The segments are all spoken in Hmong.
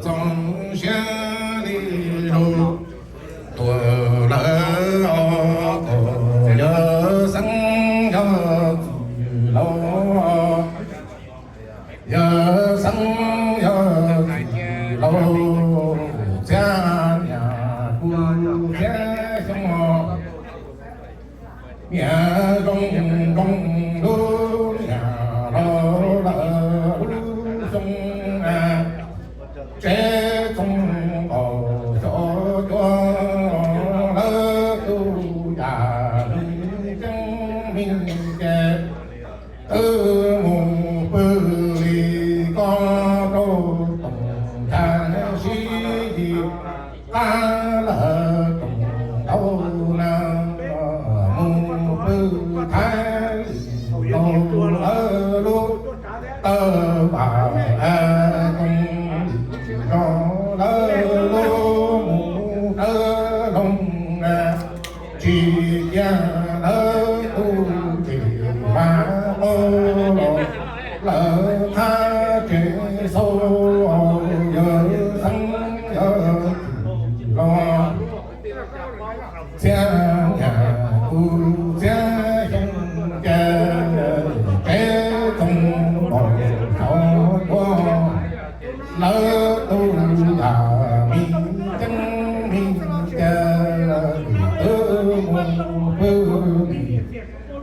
Txoov siab li lug tuag lawm os, yawg Xeeb yog txiv laus, yawg Xeeb yog txiv laus, txhiab niam kuv txhiab xyoo. Niam zoo zoo lub niam los lawm lub xyoo, tsev txoov nkaus xyov cuab lawv tus yam li tseeb li ces twb mus pw li ko rau toom nthab sib yim qab lawm toom ntau na, mus pw Thaib Lis Kaus lawv lub tawb npas, Koos Lis Zos lawv lub mus dawb loog, tsis cia lawv tus tsev vaj qau los lawv qab tsev xauj, yawg Xeeb yawg txiv los txhiab niam kuv txhiab xyoo ces tsev txoov nkaus xyov cuab lawv tus yam li tseeb li ces twb mus pw li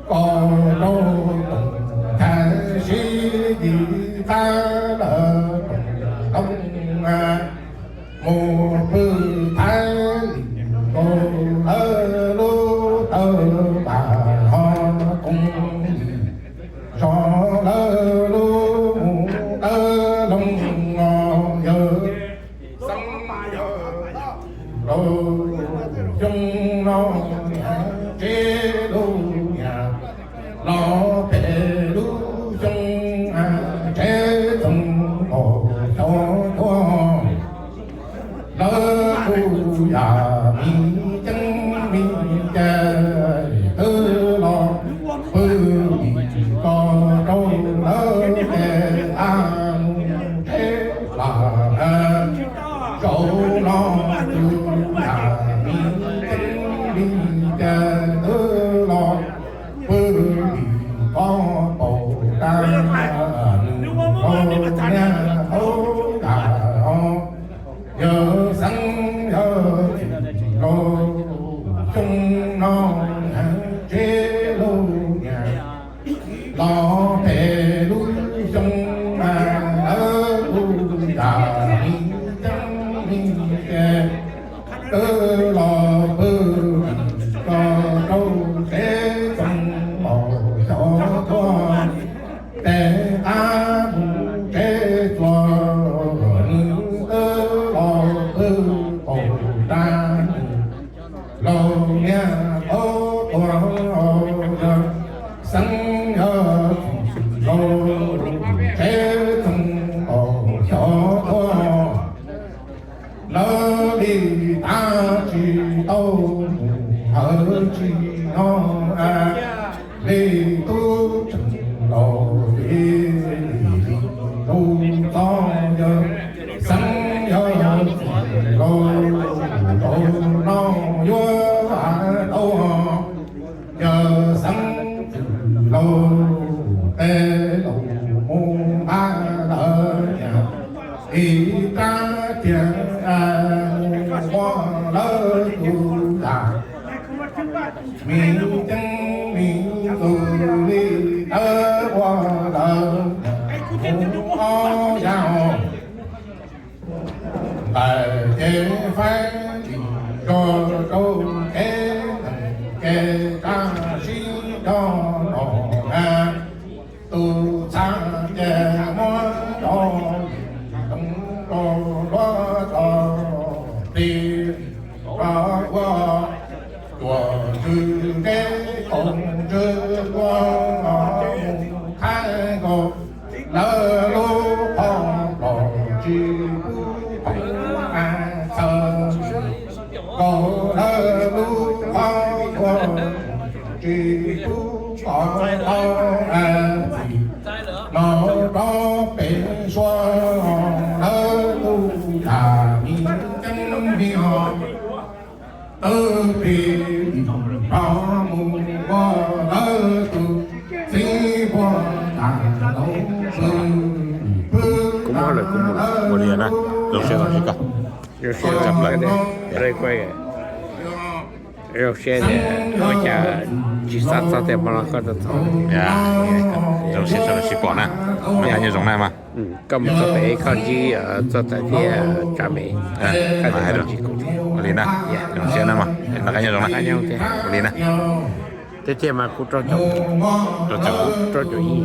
ko rau toom nthab sib yim qab lawm toom ntau na, mus pw Thaib Lis Kaus lawv lub tawb npas, ho Koos Lis Zos lawv lub mus dawb loog os, yawg Xeeb yawg txiv laus, xyoo no niam tsev lub niam los pem lub xyoo, tsev txoov nkaus xyov cuab lawv tus yam li tseeb li ces twb los pw li ko rau lawv ces a mus tsev plas, zaum no tus yam li tseeb li ces twb los pw li ko paum tas, nws los niag tau tas os. Yawg Xeeb yawg txiv laus, xyoo no niam tsev lub niam los pem lub xyoo, lawv tus yam li tseeb li ces twb los pw ko rau tsev txoov nkaus xyov cuab, tes qab mus tsev txuas, nws twb los pw paum tas, nws los niag tau tuag. Yawg Xeeb yawg txiv laus, tsev txoov nkaus xyov cuab, lawv li tab tsis tau mus hawv tsis no, li tub tseem laus li, li tub txob. Yawg Xeeb yawg txiv laus, zaum no yuav tau, yawg Xeeb txiv laus, tes laus mus nqa lawv niam ib rab tiag, mus ua lawv tus yam li tseeb li tus li tawb ua lawv niam mus ob yam os. Ntais ces faib lis zos rau kev neeg, kev raj sib cog los na, tus txha ces muab cov lis toov rau luag tso, tis rov ua cuam ntswg nqe, koom ntswg ua mus khaib nkaus lawv lub qhov plos tsis pub phoov a txhawj, nkaus lawv Kuv muab lawm kuv mus. Ua li na, zoo siab tau sib koj. Zoo siab tau sib koj. Zoo siab tias ua cas tsis xav txog tias hmo no koj tuaj txog. Zoo siab tau sib pom na. Nyob zoo na mas. Koj mus txog pem koj ntsib txog tawm thiab tsa me. Ua li na, zoo siab na mas, noj qab nyob zoo na. Ua li na. Tiag tiag mas kuv rau caum, rau caum ib.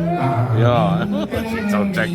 Yog, tsis txaus tsees.